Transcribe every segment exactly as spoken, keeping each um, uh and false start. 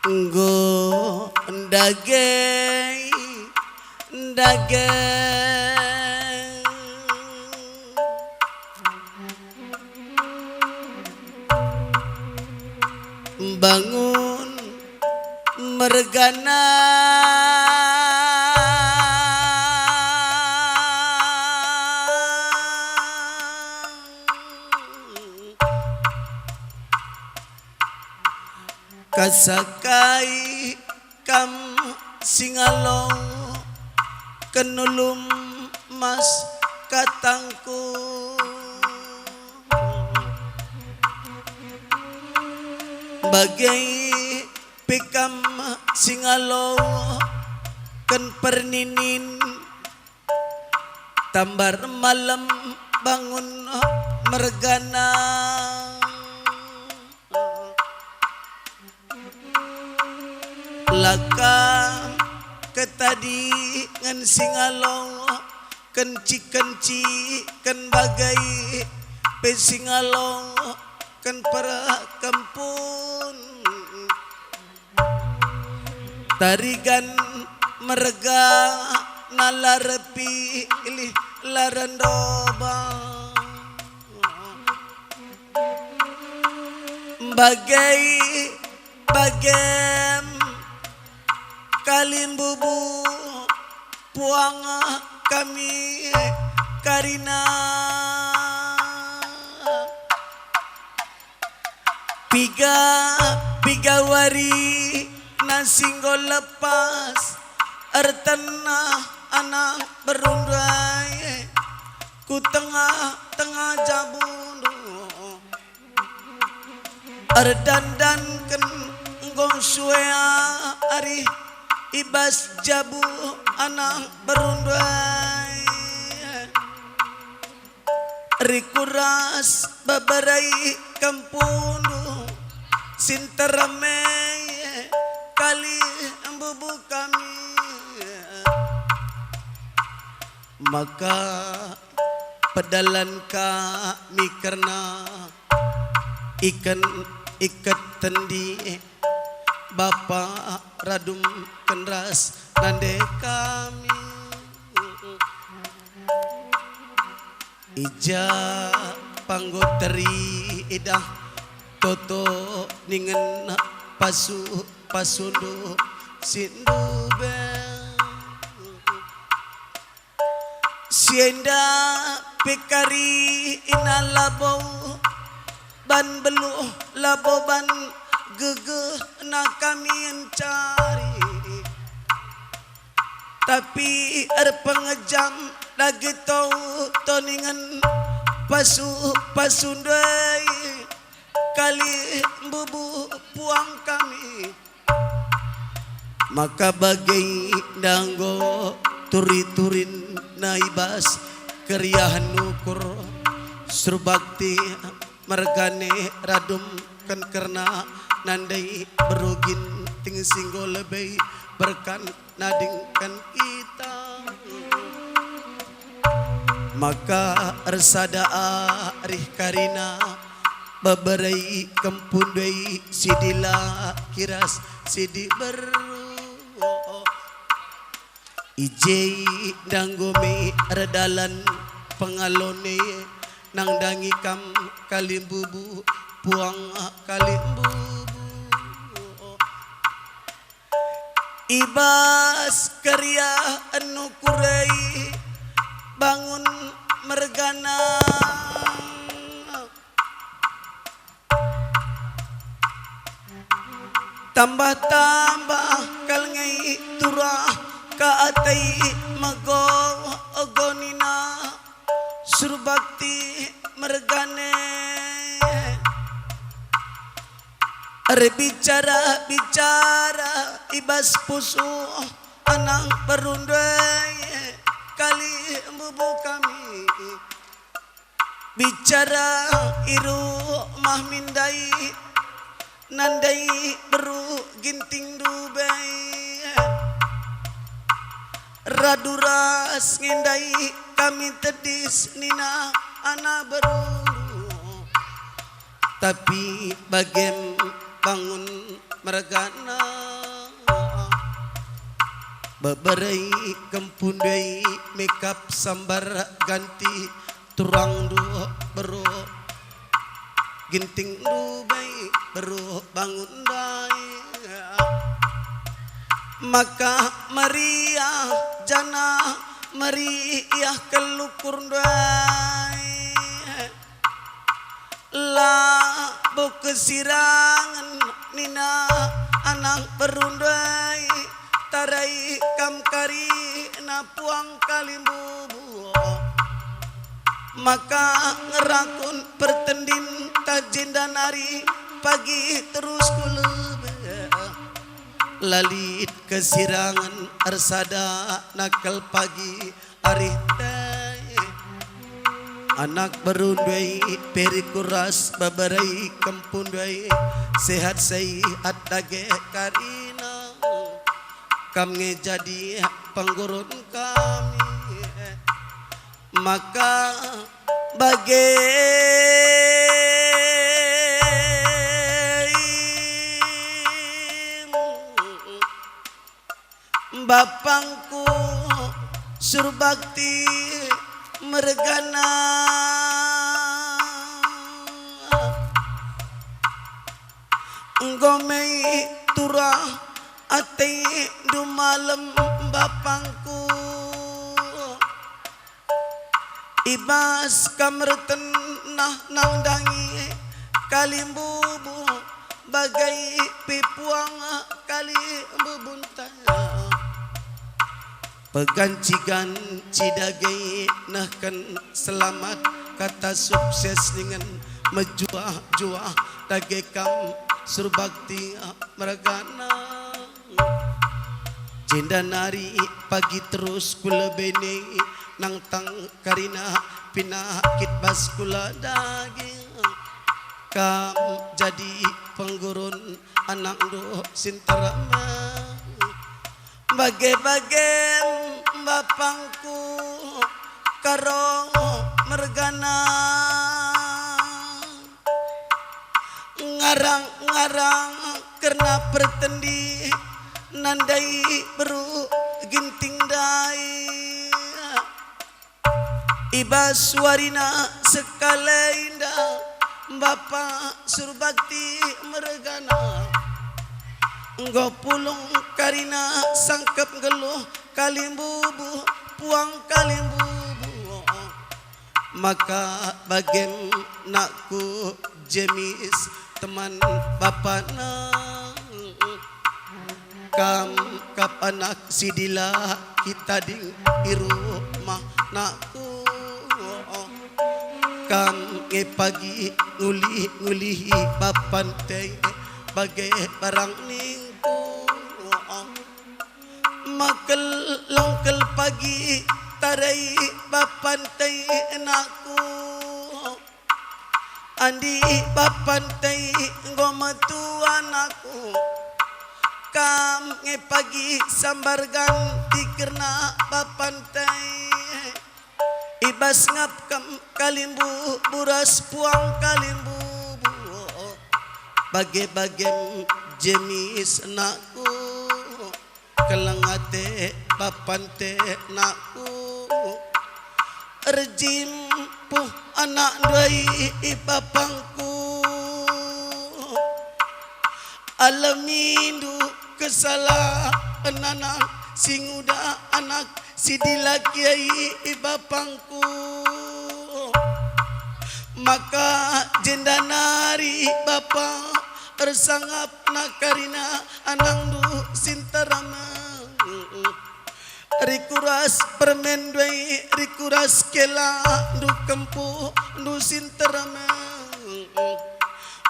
Enggo ndage, ndage. Bangun mergana. Kasakai kam singalo, kenulum mas katangku. Bage pe kam singalo, ken perninin, tambar malem bangun mergana. La kam ketadingen singalo, kenci-kenci ken bage pe singalo, ken perkempun. Tarigan mergana la erpilih, la erndoba. Bage, bagem kalimbubu puang kami karina. Piga, piga warina si enggo lepas, ertenah anak berundu e ku tengah-tengah jabundu. Erdandanken enggo sue arih i bas jabu anak berundu e. Rikut ras beberai kempundu, si nterem e kalimbubu kami. Maka pedalan kami kerna iken iket tendi bapa radumken ras nande kami. I ja panggo teri idah toto ningen pasu-pasundu si ndube. Si enda pe kari ina labo ban beluh, labo ban gegehna kami encari. Tapi erpengejam dage toto ningen pasu-pasu ndai kalimbubu puang kami. Maka bage enda enggo turi-turinna i bas keriahen ukur, Surbakti mergana radumken kerna nandai beru Ginting si enggo lebe berkat nadingken kita. Maka ersada arih karina beberai kempundu e, si dila kiras si diberu. I je enda enggo me erdalan pengalon e, nandangi kam kalimbubu puang kalimbubu. I bas keriahen ukur e bangun mergana. Tambah-tambah kal nge turah ka ate megogo nina Surbakti mergana. Erbicara-bicara i bas pusuh anak berundu e kalimbubu kami. Bicara i rumah mi ndai, nandai beru Ginting ndube. Radu ras nge ndai kami tedis nina anak berundu. Tapi bagem bangun mergana. Beberai kempu ndai mekap sambar ganti turangndu beru, gintingndu bai beru bangun ndai. Maka meriah janah meriah kal ukur ndai. Labo kesirangen nina anak beru ndai, tarai kam karina puang kalimbubu. Maka ngerakun pertendin ta jenda nari pagi terus ku lebe. La lit kesirangen ersada nakal pagi arih ndai. Anak beru ndai pe rikuras beberai kempu ndai, sehat-sehat dage karina. Kam nge jadi penggurun kami. Maka bage bapangku Surbakti mergana, enggo mei turah atendu malem bapangku. I bas kam ertenah nandangi kalimbubu, bagai pe puang kalimbubunta. Peganci-ganci dage nehken selamat kata sukses dingen mejuah-juah dage kam Surbakti mergana. Jenda nari pagi terus ku lebe ndai, nangtang karina pinakit bas kula dage. Kam jadi penggurun anakndu si nterem. Bage-bage bapangku Karo mergana. Ngarang-ngarang kerna pertendi nandai beru ginting ndai. I bas warina sekalenda bapa Surbakti mergana. Enggo pulung karina sangkep nggeluh kalimbubu, puang kalimbubu. Maka bagem nakku Jemis teman bapana. Kam kap anak si dilaki tading i rumah nakku. Kam nge pagi ngulih-ngulihi bapante bage barang ningku. Mekel lengkel pagi tarai bapante nakku. Andi bapante enggo metua nakku. Kam nge pagi sambar ganti kerna bapante. I bas ngap kam kalimbubu ras puang kalimbubu. Bage-bagem Jemis nakku. Keleng ate bapante nakku. Erjimpuh anak ndai i bapangku. Alamindu kesalahen anak si nguda anak si dilaki ai i bapangku. Maka jenda nari bapa ersangap na karina anakndu si nterem. Rikuras permen ndai, rikuras kela ndu kempu ndu si nterem.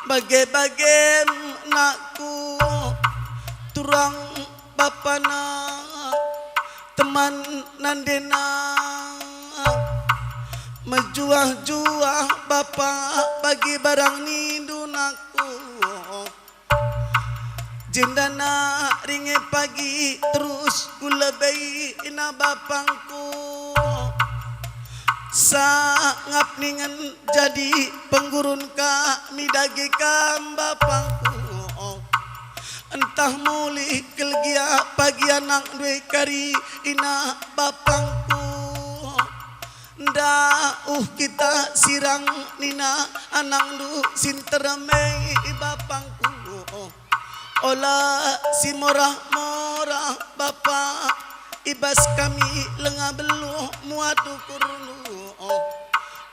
Bage-bagem nakku turang bapana, teman nandena. Mejuah-juah bapa bagi barang nindu nakku. Jenda nari nge pagi terus ku lebe ina bapangku. Sangap ningen jadi penggurun kami dage kam bapangku. Ntah mulih kal gia pagi anakndu e kari, ina bapangku. Ndauh kita sirang, nina anakndu si nterem e, bapangku. Ola si morah-morah, Bapa, i bas kami langa beluh muat ukurndu.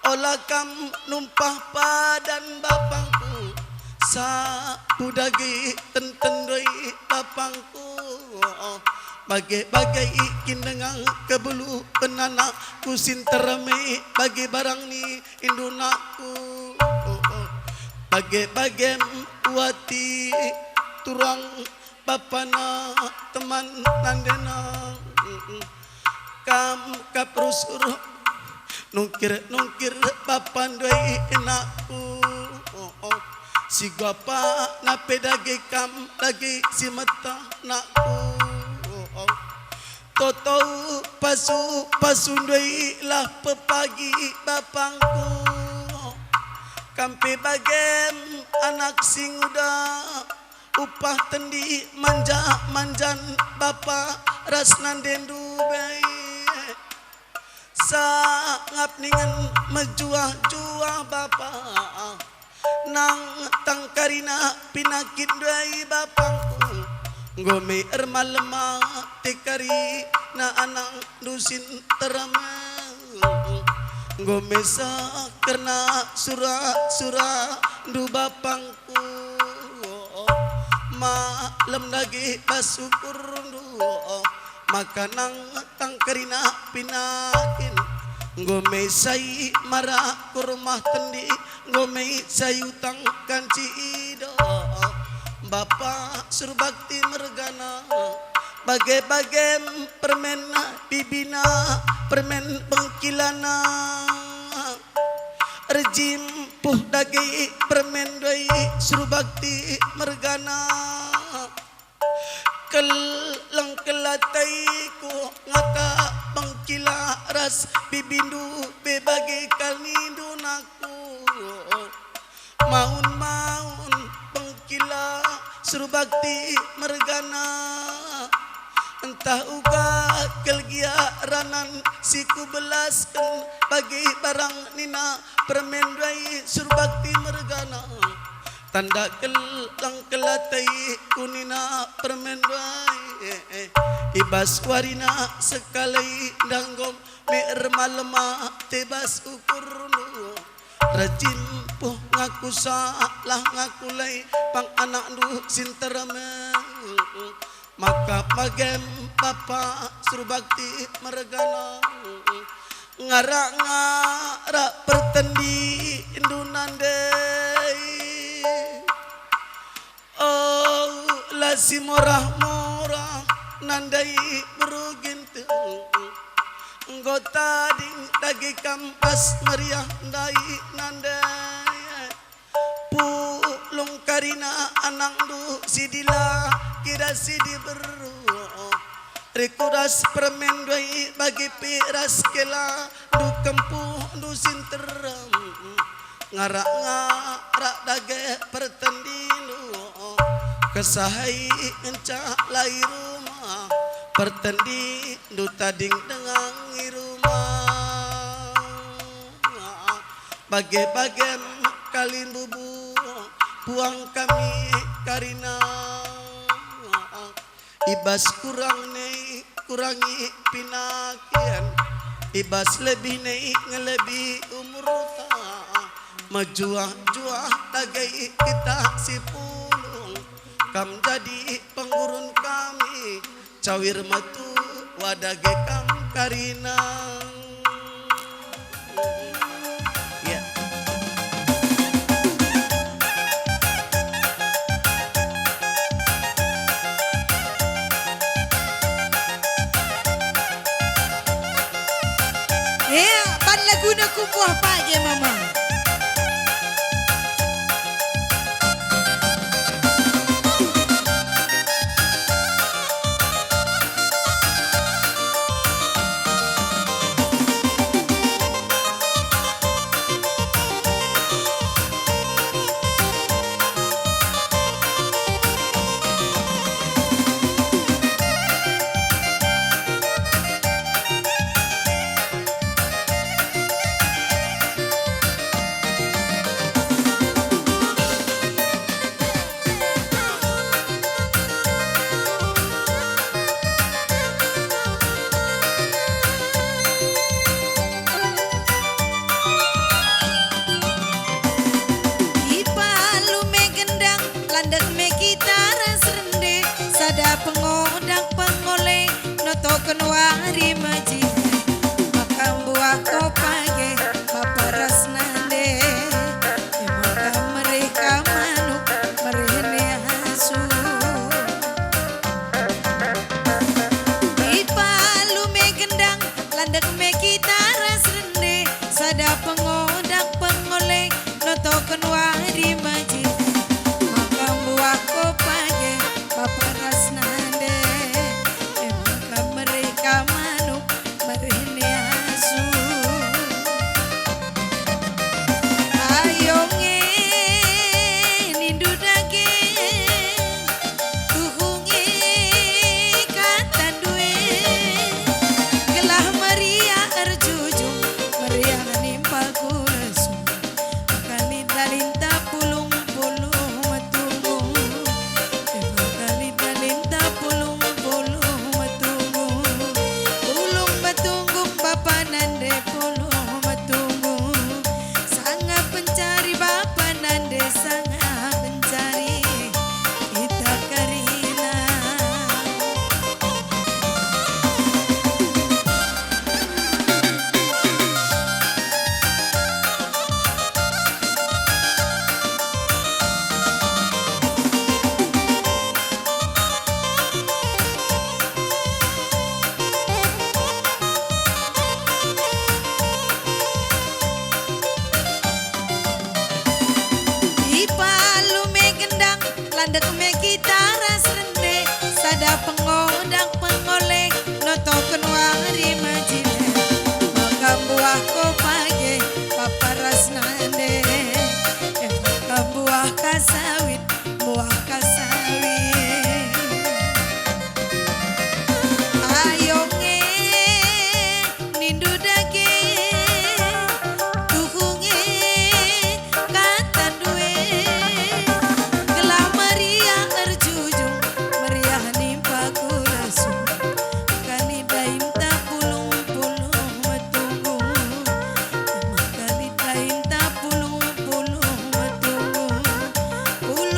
Ola kam numpah padan, bapangku, sapu dage tenten ndai, bapangku. Bage-bage kin denga kebuluhen anakku si nterem e, bage barang ni indu anakku. Bage-bage uati turang bapana teman nandena. Kam kap rusur nungkir-nungkir bapa ndai anakku. Si gapa nape dage kam dage si metah anakku. Toto pasu-pasu ndai lah pepagi bapangku. Kam pe bagem anak si nguda, upah tendi manja-manjan bapa ras nandendu be. Sangap ningen mejuah-juah bapa, nang tangkarina pinakit ndai bapangku. Enggo me ermalem ate karina anakndu si nterem. Enggo me seh kerna sura-surandu bapangku. Malem dage bas ukurndu, maka nang tangkarina pinakin. Enggo me sai mara ku rumah tendi, enggo me sai utang kanci ido. Bapa Surbakti mergana, bage-bagem permen bibina, permen bengkilana. Erjimpuh dage permen ndai Surbakti mergana. Keleng kelataiku ngata bengkila ras bibindu pe bage kal nindu anakku. Maun-maun bengkila Surbakti mergana. Ntah uga kal gia ranan si kubelasken bagi barang nina permen ndai Surbakti mergana. Tanda keleng kelataiku nina permen ndai, i bas warina sekalai ndai enggo me ermalem ate bas ukurndu. Rajin puh ngaku salah, ngaku lalai pang anakndu si nterem. Maka bagem Bapa Surbakti mergana, ngarak-ngarak pertendindu nandai. Oh, la si morah-morah nandai beru Ginting. Enggo tading dage kam bas meriah ndai nandai. Pulung karina anakndu si dila kira si diberu. Rikuras permen ndai bagi piras kela ndu kempuh ndu si nterem. Ngarak-ngarak dage pertendindu. Kesahai ngenca lai rumah pertendindu tading denga i rumah. Bage-bagem kalimbubu puang kami karina. I bas kurang nai kurangi pinakin, i bas lebih nai ngelebi umurta. Mejuah-juah dage kita si pulung, kam jadi penggurun kami. Cawir metua dage kam karina. Ya. Eh, ban laguna kumbuah page, Mama. Dek me kita ras rende, sada pengodak pengole, notoken wari mejile. Maka mbuah kopa ge, bapa ras nande. E maka mereh ka manuk, mereh ne asu. Ipalu me gendang, landek me kita ras rende, sada pengodak pengole, notoken wari mejile. Maka mbuah kopa ge, bapa ras nande. E maka mereh ka manuk, mereh ne asu. Ayo nge nindu dage, tuhu nge katandu e. Gelah meriah erjujung, meriah nimpa ku lesu. Kalit dalinta pulung-pulung metunggung. Kalit dalinta pulung-pulung metunggung. Pulung metunggung bapa nande pulung metunggung. Sanga pencari bapa nande sanga pencari. Kita kerina. Ipalu me gendang, landek me kita ras rende, sada pengodak pengole, notoken wari mejile. Maka mbuah kopa ge, bapa ras nande. E maka mbuah ka sawit, mbuah ka sawit. Ayo nge nindu dage, tuhu nge katandu e. Gelah meriah erjujung, meriah nimpa ku lesu. Kalit dainta pulung-pulung metunggung. Kalit dainta pulung-pulung metunggung. Pulung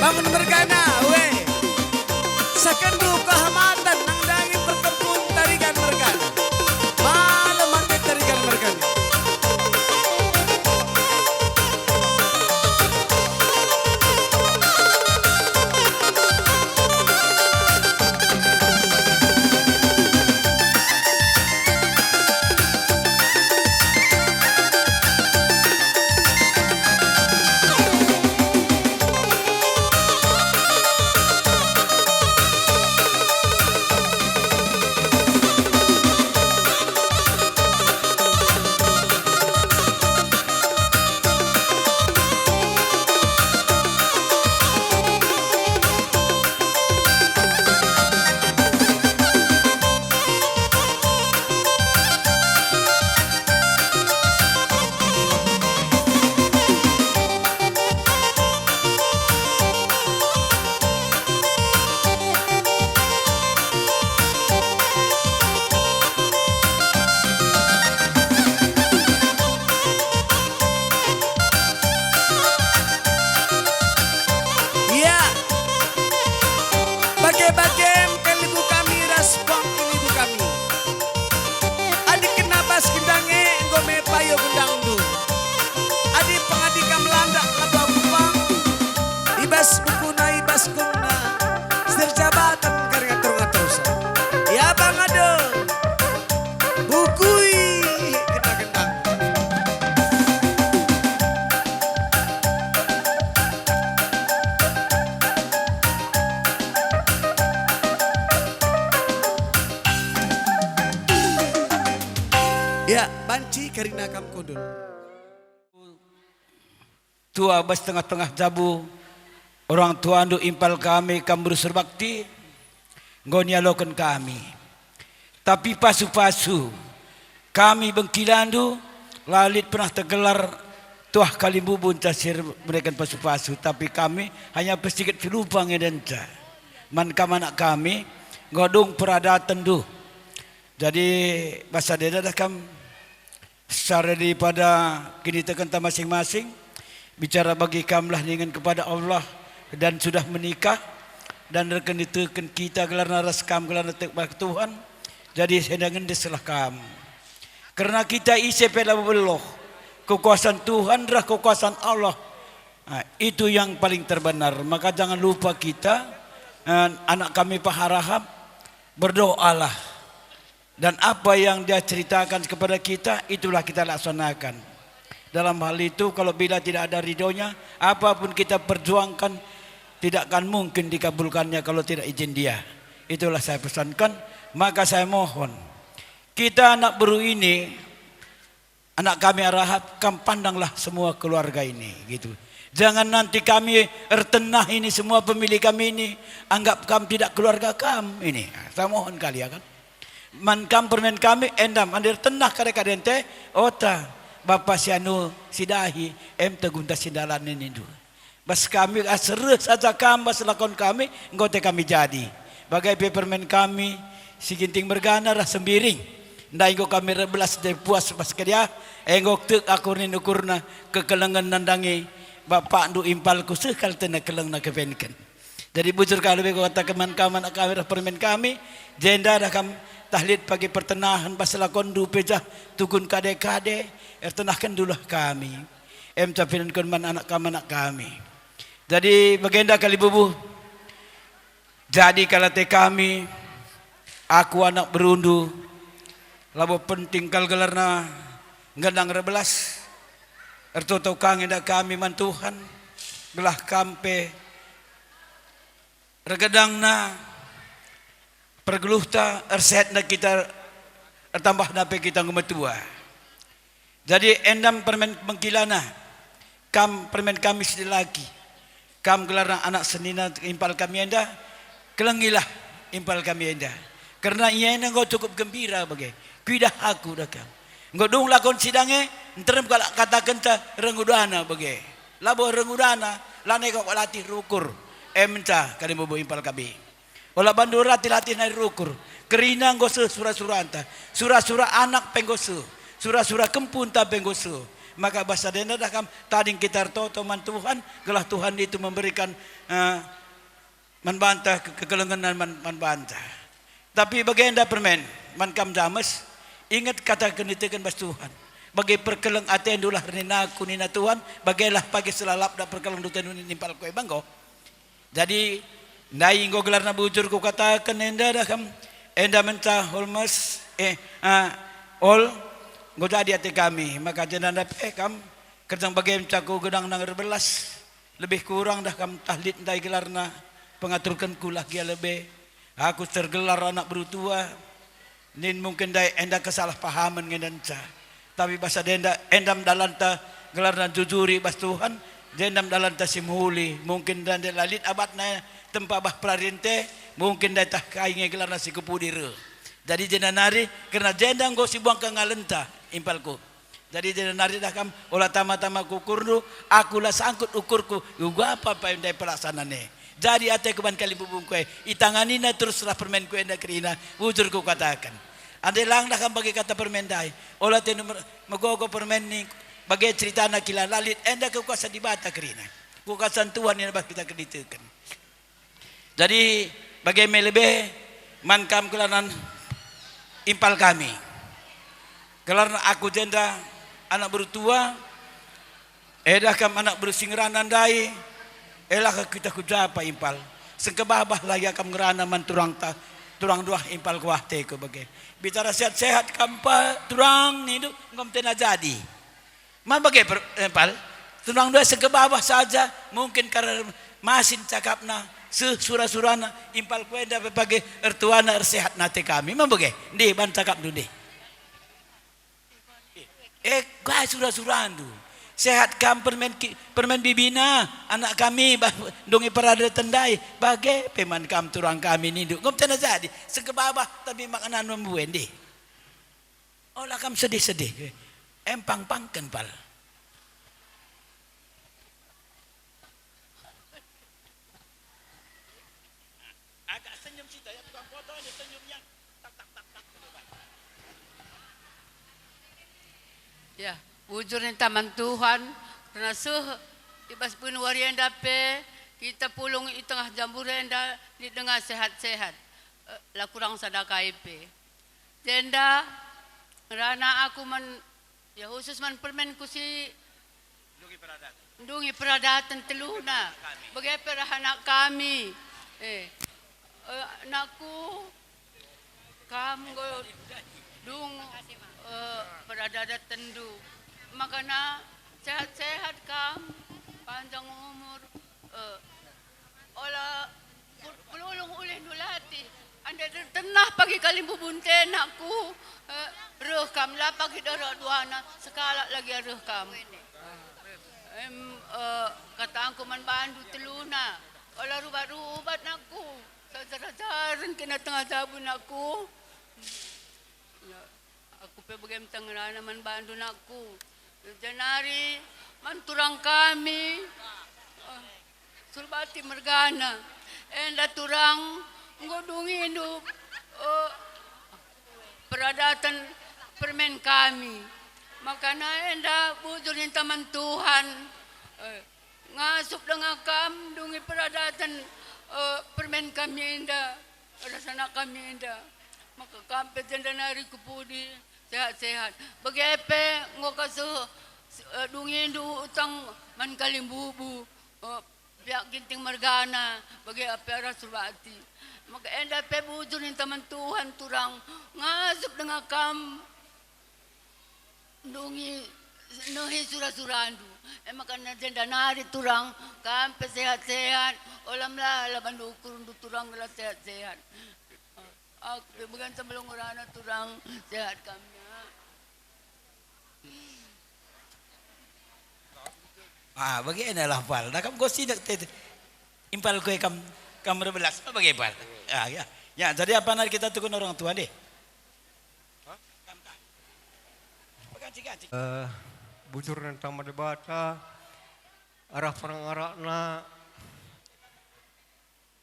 Bangun mergana, we. Sekenndu kehamaten nandangi perkempun Tarigan mergana. Malem ate Tarigan mergana. Ia, bage-bagem kalimbubu kami ras pang kalimbubu kami. Adi kena bas gendang e enggo me payo gendangndu. Adi pengadi kam landak labo aku pang, i bas bukuna, i bas gumna, si erjabaten engkai ngatur-ngatursa. Ia bangado, bukui kena gendang. Ya, banci kerina kam kundul. Tua bas tengah-tengah jabu, orang tuandu impal kami kam beru serbakti, enggo nialoken kami. Tapi pasu-pasu kami bengkilandu, la lit pernah tergelar tuah kalimbubu ntah si mereken pasu-pasu, tapi kami hanya pesikit si lupa ngendenca. Man kam anak kami, enggo dung peradatenndu. Jadi, bas enda dah kam secara daripada kinitekenta masing-masing, bicara bagi kamlah ningen kepada Allah dan sudah menikah, dan erkiniteken kita gelarna ras kam gelarna tek bak Tuhan, jadi enda ngendeslah kam. Kerna kita ise pe labo beluh, kekuasaan Tuhan ras kekuasaan Allah, ah, itu yang paling terbenar. Maka jangan lupa kita, eh, anak kami Pak Harahap, berdoalah. Dan apa yang dia ceritakan kepada kita, itulah kita laksanakan. Dalam hal itu, kalau bila tidak ada ridhonya, apapun kita perjuangkan, tidak akan mungkin dikabulkannya kalau tidak izin dia. Itulah saya pesankan. Maka saya mohon, kita anak beru ini, anak kami Arahap, kam pandanglah semua keluarga ini, gitu. Jangan nanti kami ertenah ini, semua pemilih kami ini, anggap kam tidak keluarga kam ini. Saya mohon kali, ya kan. Man kam permen kami, endam, adi ertenah kade-kadenta, ota, bapa si anu, si dahi, em tegunta si dalan nindu. Bas kami, asa reh saja kam bas lakon kami, enggo ate kami jadi. Bage pe permen kami, si Ginting mergana ras Sembiring. Ndai enggo kami erbelas ndai puas bas kediah, enggo tek aku nin ukurna kekelengen nandangi bapakndu impalku seh kal tena kelengna kebenken. Jadi bujur kal lebe kukataken man kam anak kami ras permen kami, jenda dah kam tah lit pagi pertenahen bas lakonndu pe jah tukun kade-kade, ertenahkenndulah kami. Em capinenken man anak kam anak kami. Jadi bagenda kalibubu, jadi kal ate kami, aku anak berundu, labo penting kal gelarna, nggendang erbelas, ertoto ka nge enda kami man Tuhan, gelah kam pe ergedangna, pergeluhta, ersehatna kita, ertambahna pe kita enggo metua. Jadi endam permen bengkilana, kam permen kami si dilaki, kam gelarna anak senina impal kami enda, kelengilah impal kami enda. Kerna ia enda enggo cukup gembira bage, kuidah aku dah kam. Enggo dung lakon sidang e, nterem kalak katakenta rengudana bage. Labo rengudana, lanai kok latih rukur. Ementa kalibubu impal kami. Ola bandu latih-latih nai rukur. Kerina enggo seh sura-suranta. Sura-sura anak pe enggo seh. Sura-sura kempunta pe enggo seh. Maka bas sada enda dah kam tading kita ertoto man Tuhan, gelah Tuhan itu memberikan, eh, man banta ke-, kekelengen man, man banta. Tapi bagenda permen, man kam James, inget kata kiniteken bas Tuhan. Bage perkeleng atendu lah ninaku, nina Tuhan, bagelah pagi selalapna perkelengndu atendu, nina impalku e bangko. Jadi, ndai enggo gelarna bujur kukataken enda dah kam, enda menca Holmes, eh, ah, Ol, enggo jadi ate kami, maka jenda ndai pe kam, kerjang bage menca ku gedang nang erbelas, lebih kurang dah kam tah lit ndai gelarna, pengaturkenku lah gia lebe. Aku tergelar anak beru tua, nin mungkin ndai enda kesalahpahamen ngenca. Tapi bas sada enda, enda me dalanta gelarna jujuri bas Tuhan, jenda me dalanta si mehuli. Mungkin ndai la lit abatna tempa bah perarinta, mungkin ndai tah kai nge gelarna si kepudi reh. Jadi jenda nari, kerna jenda enggo sibuangken ngalenta impalku. Jadi jenda nari dah kam, ola tama-tama ku ukurndu, aku la sangkut ukurku, uga apa pe ndai pelaksanana e. Jadi ateku man kalimbubungku e, itanganina teruslah permenku enda kerina, bujur kukataken. Ande lang dah kam bage kata permen ndai, ola atendu mer-, megogo permen ning, bage ceritana kila la lit enda kekuasan Dibata kerina. Kekuasan Tuhan nina bas kita kiniteken. Jadi, bage me lebe man kam gelarna impal kami. Gelarna aku jenda anak beru tua, edah kam anak beru si ngerana ndai, elah kita ku japa impal. Sengkebabah lah ia kam ngerana man turangta, turang duah impal kuah teko bage. Bicara sehat-sehat kam pa turang nindu, enggo me tena jadi. Man bage per-, eh, pal? Tunang dua sengkebabah saja, mungkin karena masin cakapna, seh sura-surana, impal ku enda pe bage ertuana ersehatna ate kami. Man bage? Ndih, ban cakapndu ndih. Eh, kai sura-surandu? Sehat kam permen ki-, permen bibina, anak kami, bah, ndungi peradaten ndai, bage pe man kam turang kami nindu. Enggo me tena jadi, sengkebabah, tapi makna mbue ndih. Ola kam sedih-sedih, empang-pangken pal. Agak senyum situ ya, tukang foto ada senyumnya. Tak, tak, tak, tak. Ya, bujur ninta man Tuhan, kerna seh i bas benua enda pe, kita pulung i tengah jambur enda, lit denga sehat-sehat. Eh, la kurang sada kai pe. Jenda ngerana aku man, ya, khusus man permenku si ndungi peradaten teluna. Bage pe reh anak kami. Eh, eh, anakku, kam enggo dung, eh, peradadatenndu. Makana sehat-sehat kam, panjang umur, eh, ola Ku-, kelulung ulih ndulati. Ande tenah pagi kalimbubunta nakku, eh, reh kam, la pagi dara duana, sekalak lagi reh kam. Em, eh, katangku man bandu teluna, ola rubat-rubat nakku, sajar-jaren kena tengah jabu nakku. Ya. Aku pe bage me tah ngerana man bandu nakku. Janari man turang kami, eh, Surbati mergana. Enda turang enggo dungindu, eh, peradaten permen kami. Makana enda bujur ninta man Tuhan. Eh, Ngasup denga kam dungi peradaten, eh, permen kami enda, ras anak kami enda. Maka kam pe jenda nari ku pudi sehat-sehat. Bage pe enggo ka seh, eh, dungindu utang man kalimbubu, eh, pihak Ginting mergana, bage pe arah Surbati. Maka enda pe bujur ninta man Tuhan turang ngasup denga kam. Ndungi nehi sura-surandu. E maka na jenda nari turang, kam pe sehat-sehat, ola melala bandu ukurndu turang gelah sehat-sehat. Aku pe bage ntah melong ngerana turang, sehat kam ya. Ah, bage enda lah pal. Nah, kam gosi nak te, te. Impal kue kam, kam erbelas. Oh, bage pal. Ah, ya. Ya, jadi apa nari kita tukun orang tua deh. Eh, bujur ninta man Dibata, arah pengarakna,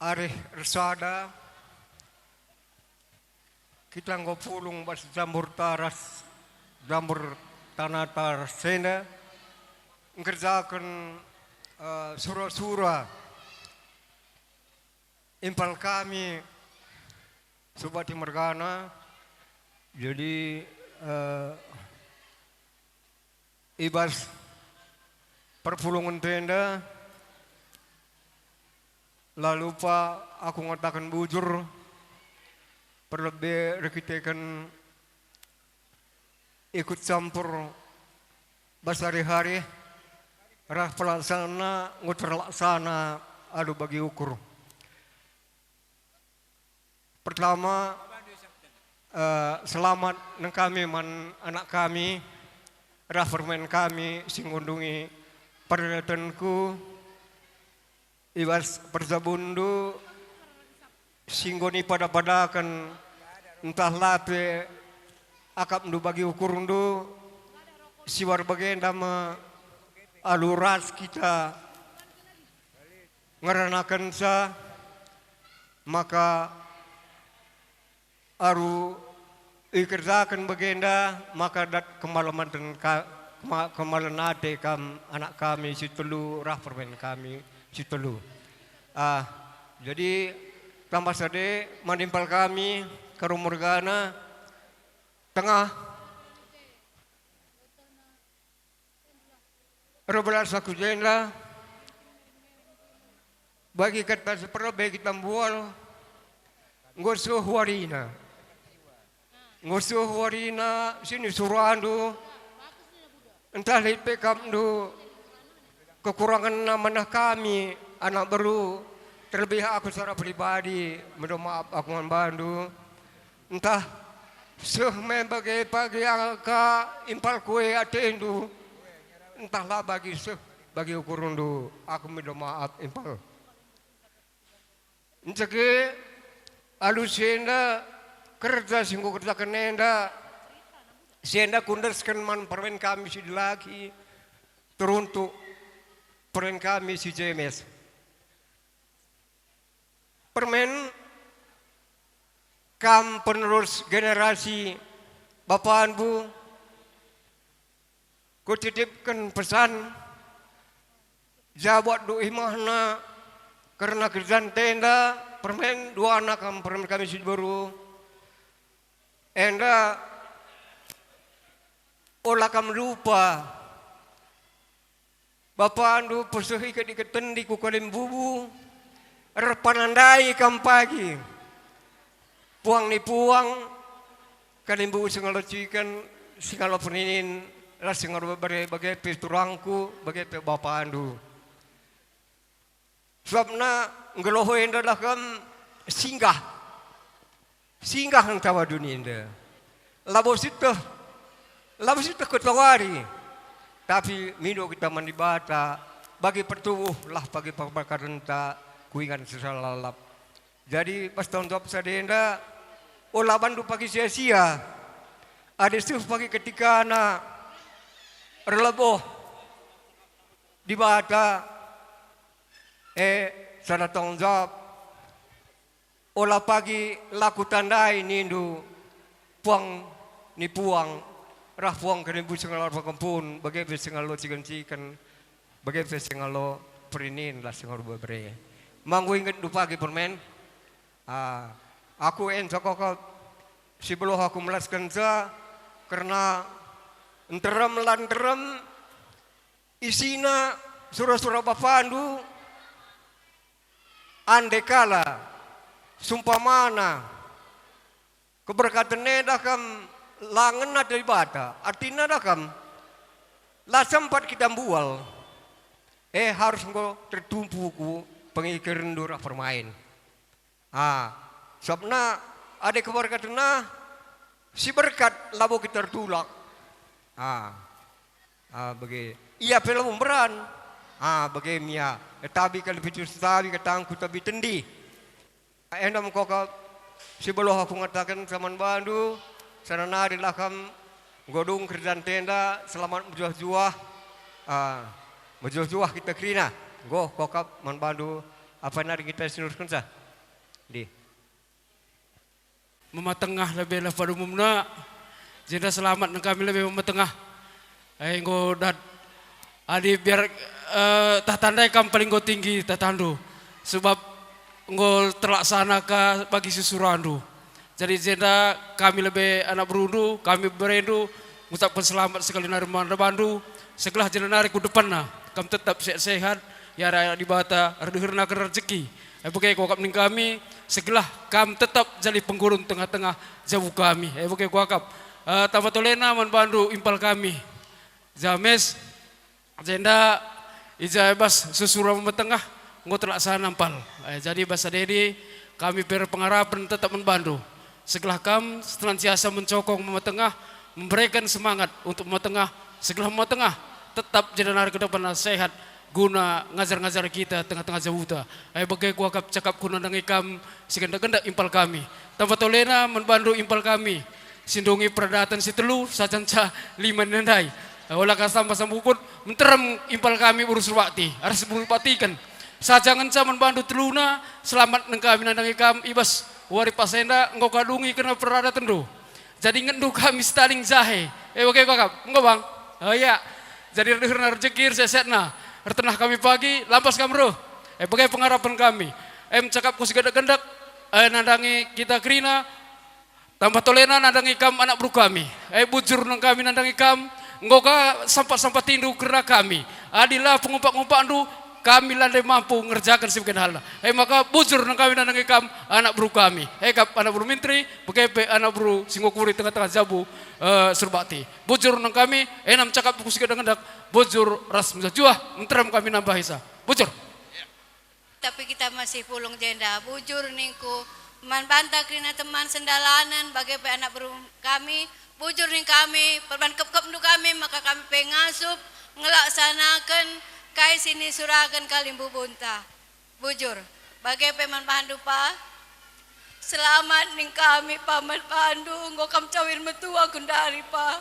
arih ersada, kita enggo pulung bas jambur taras, jambur tanah taras enda, ngkerjaken, eh, sura-sura impal kami Subati mergana. Jadi, eh, i bas perpulungen enda, la lupa aku ngataken bujur, perlebe erkiteken ikut campur bas hari-hari rah pelaksanana enggo terlaksana alu bagi ukur. Pertama, eh, selamat nengkami man anak kami, rah permen kami si ngundungi pernetenku i bas perjabundu si enggo nipada-padaken, ntah la pe akapndu bagi ukurndu, siwar bagenda me alu ras kita ngeranakenca, maka alu ikerjaken bagenda, maka dat kemalemanten ka-, kema-, kemalen ate kam anak kami si telu rah permen kami si telu. Ah, jadi tambah sade manimpal kami karu mergana tengah Erbelas aku jenda, bagi kata si perlebe kita mbual, enggo seh warina. Enggo seh warina si nisurandu, ntah lit pe akapndu kekurangenna manah kami, anak beru, terlebih aku secara pribadi, minta maaf aku man bandu. Ntah seh me bage pagi angka impal kue atendu, ntah la bagi seh bagi ukurndu, aku minta maaf impal. Ncege alu si enda kerja si enggo kerjaken enda, si enda kuendesken man permen kami si dilaki, teruntuk permen kami si Jemes. Permen, kam penerus generasi bapandu, kutitipken pesan, jabatndu imahna kerna kerjan enda, permen, duana kam permen kami si beru. Enda ola kam lupa. Bapandu peseh iket-iket tendi ku kalimbubu, erpanandai kam pagi. Puang ni puang, kalimbubu singalo ciken, singalo perinin, ras singalo bebere, bage pe turangku, bage pe bapandu. Sabapna nggeluh enda lah kam singgah. Singgah ntah doni enda. Labo sieteh, labo sieteh kutawari. Tapi mindo kita man Dibata, bagi pertubuh lah bagi perbakarenta kuingan sesa lalap. Jadi pas tanggung jawab sadenda, ola bandu pagi sia-sia. Adi seh pagi ketikana erleboh Dibata, eh, sada tanggung jawab. Ola pagi la kutandai nindu puang ni puang, rah puang kalimbubu singalo pakempun, bage pe singalo ciken-ciken, bage pe singalo perinin ras singalo bebere. Manggo ingetndu pagi permen. Ah, aku enda kokop si beluh aku melaskenca kerna nterem la nterem isina sura-sura bapandu, ande kala, sumpamana, keberkaten enda kam la ngena Dibata, artina enda kam la sempat kita mbual, eh, harus enggo tertumpu ku pengikerenndu rah permain. Ah, sabapna adi keberkatenna si berkat labo kita ertulak. Ah, ah, bage. Ia pe labo mberan. Ah, bage me ia. Tabi kal pitu tabi katangku tabi tendi. Enda me kokop si beluh aku ngataken man bandu, sada nari lah kam enggo dung kerjanta enda, selamat mejuah-juah. Ah, mejuah-juah kita kerina. Enggo kokop man bandu, apa nari kita sineruskenca. Ndi. Mama Tengah lebe lah pada umumna. Jenda selamat nengkami lebe Mama Tengah. Eh, enggo dat Adi biar, eh, tah tandai kam paling enggo tinggi tah tandu, sebab enggo terlaksana ka bagi susurandu. Jadi jenda kami lebe anak berundu, kami berendu, ngucapken selamat sekali nari man bandu, segelah jenda nari ku depanna, kam tetap sehat-sehat, ya raya Dibata, erdeherna kena rejeki. Eh, bage kuakap ning kami, segelah kam tetap jadi penggurun tengah-tengah jabu kami. Eh, bage kuakap, eh, tambah tolena man bandu impal kami. James, jenda i ja bas susura metengah enggo terlaksana mpal. Eh, jadi bas sadedi kami pe erpengarapen tetap man bandu. Segelah kam senantiasa mencokong metengah, memberikan semangat untuk metengah, segelah metengah tetap jenda nari ke depan sehat guna ngajar-ngajar kita tengah-tengah jabuta. Eh, bage kuakap cakapku nandangi kam si gendak-gendak impal kami. Tambah tolena man bandu impal kami. Si ndungi peradaten si telu, saja ngenca lima nandai. Ola ka samba-samba ukut, menterem impal kami beru Surbakti, arah si beru Baktiken. Saja ngenca man bandu teluna, selamat nengkami nandangi kam i bas wari pas enda enggo kadungi kena peradatenndu. Jadi ngendu kami setaling jahe. Eh, bage kuakap, enggo bang? Oh iya. Jadi erdeherna rejeki, ersesetna. Ertenah kami pagi, lampas kam reh. Eh, bage pengarapen kami. Em cakapku si gendak-gendak, eh, nandangi kita kerina, tambah tolena nandangi kam anak beru kami. Eh, bujur nengkami nandangi kam, enggo ka sampat-sampatindu kerna kami. Adi la pengumpak-ngumpakndu, kami la ndai mampu ngerjaken si bage halna. Eh, maka bujur nengkami nandangi kam anak beru kami. Eh, kap anak beru menteri, bage pe anak beru si ngukuri tengah-tengah jabu, eh, Surbakti. Bujur nengkami, eh, nam cakapku si gendak-gendak, bujur ras mejuah-juah, menterem kami nambahisa. Bujur. Tapi kita masih pulung jenda. Bujur ningku, man banta kerina teman sendalanen, bage pe anak beru kami, bujur ning kami, perban kepkepndu kami, maka kami pe ngasup ngelaksanaken kai si nisuraken kalimbubunta. Bujur, bage pe man bandu, Pa. Selamat ning kami, Pa, man bandu, enggo kam cawir metua gundari, Pa.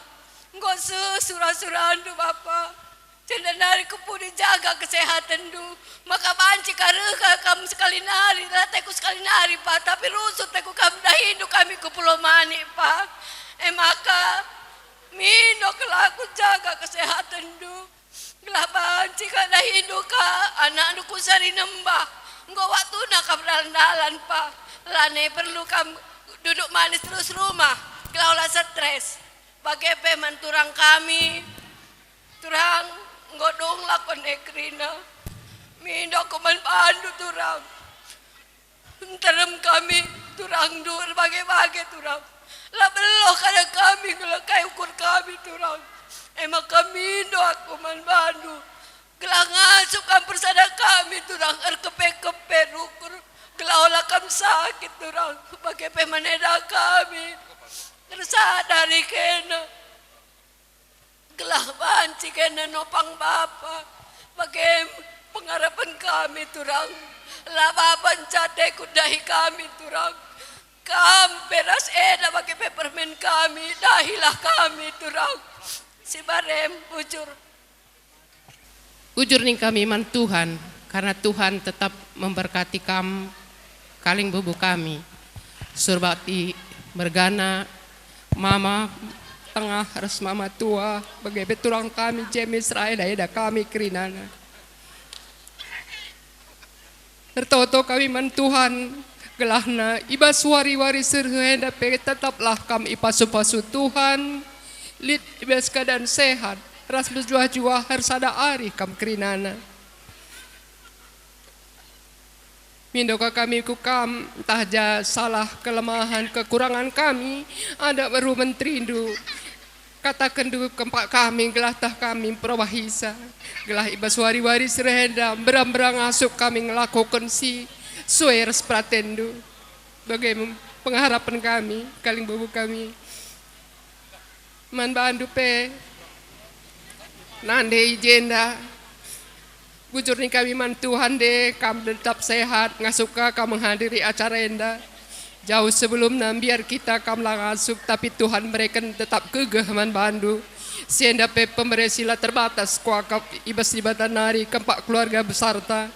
Enggo seh sura-surandu, Bapa. Jenda nari ku pudi jaga kesehatenndu, maka banci ka reh ka kam sekali nari, la teku sekali nari, Pa, tapi rusur teku kam dahindu kami ku Pulau Manik, Pa. E maka, mindo kelaku jaga kesehatenndu, gelah banci ka dahindu ka anakndu ku Sari Nembah. Enggo waktuna kam dalan-dalan, Pa. Lanai perlu kam duduk manis terus rumah, gelah ola stres. Bage pe man turang kami, Turang, enggo dung lakon e kerina. Mindo ku man bandu, Turang. Nterem kami, Turang, ndu erbage-bage, Turang. La beluh kada kami ngelekai ukur kami, Turang. E maka mindo aku man bandu. Gelah ngasup kam persada kami, Turang, erkepe-kepe rukur. Gelah ola kam sakit, Turang. Bage pe man eda kami. Ersada ari kena. Gelah banci kena nopang Bapa, bage pengarapen kami, Turang. La Bapa nca teku dahi kami, Turang. Kam pe ras eda bage pe permen kami, dahilah kami, Turang. Si barem bujur. Bujur ning kami man Tuhan, karena Tuhan tetap memberkati kam, kalimbubu kami. Surbakti mergana, mama tengah ras mama tua, bage pe turang kami Jemis ras eda-eda kami kerinana. Ertoto kami man Tuhan, gelahna i bas wari-wari si reh enda pe tetaplah kam ipasu-pasu Tuhan, lit i bas keadaan sehat, ras mejuah-juah ersada ari kam kerinana. Mindo ka kami ku kam, ntah ja salah, kelemahan, kekurangan kami, anak beru menterindu. Katakenndu kempak kami, gelah tah kami mperabahisa, gelah i bas wari-wari si reh enda mbera-mbera ngasup kami ngelakoken si sue ras peratenndu. Bage mem-, pengarapen kami, kalimbubu kami. Man bandu pe, nande i jenda. Bujur ning kami man Tuhan de, kam tetap sehat, ngasup ka kam menghadiri acara enda. Jauh sebelumna mbiar kita kam la ngasup, tapi Tuhan mereken tetap gegeh man bandu. Si enda pe pemere si la terbatas kuakap i bas Dibata nari kempak keluarga besarta.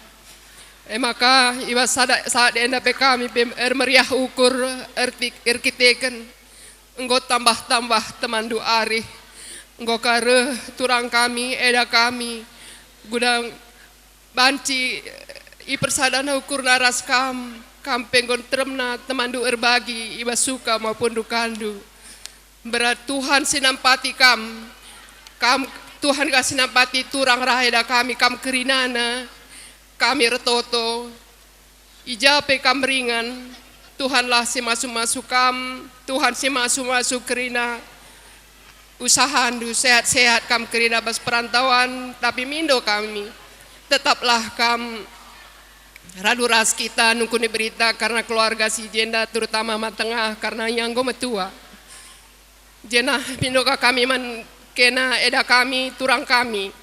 E maka, i bas sada saat enda pe kami pe ermeriah ukur ertik-, erkiteken. Enggo tambah-tambah temanndu arih. Enggo ka reh turang kami, eda kami. Guna banci ipersadana ukurna ras kam, kam pe enggo nteremna temanndu erbagi i bas suka maupun dukandu. Mberat Tuhan si nampati kam, kam Tuhan ka si nampati turang ras eda kami, kam kerinana, kami ertoto. I ja pe kam ringan, Tuhanlah si masu-masu kam, Tuhan si masu-masu kerina usahandu, sehat-sehat kam kerina bas perantauan, tapi mindo kami, tetaplah kam ralu ras kita nungkuni berita karena keluarga si jenda, terutama Mama Tengah, karena ia enggo metua. Jenah mindo ka kami man kena eda kami, turang kami.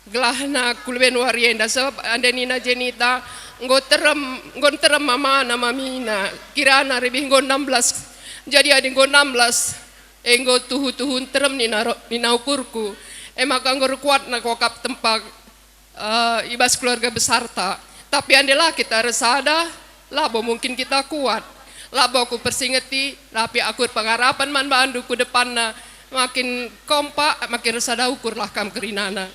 Gelahna ku leben wari enda, sebab ande nina Jenita, enggo terem, enggo nterem mamana mamina, kirana rebih enggo enam belas. Jadi adi enggo enam belas, e enggo tuhu-tuhu nterem nina ro-, nina ukurku. E maka enggo erkuatna kuakap tempa eh, i bas keluarga besarta. Tapi andela kita ersada, labo mungkin kita kuat. Labo aku persingeti, tapi aku erpengarapen man bandu ku depanna, makin kompak, makin ersada ukurlah kam kerinana.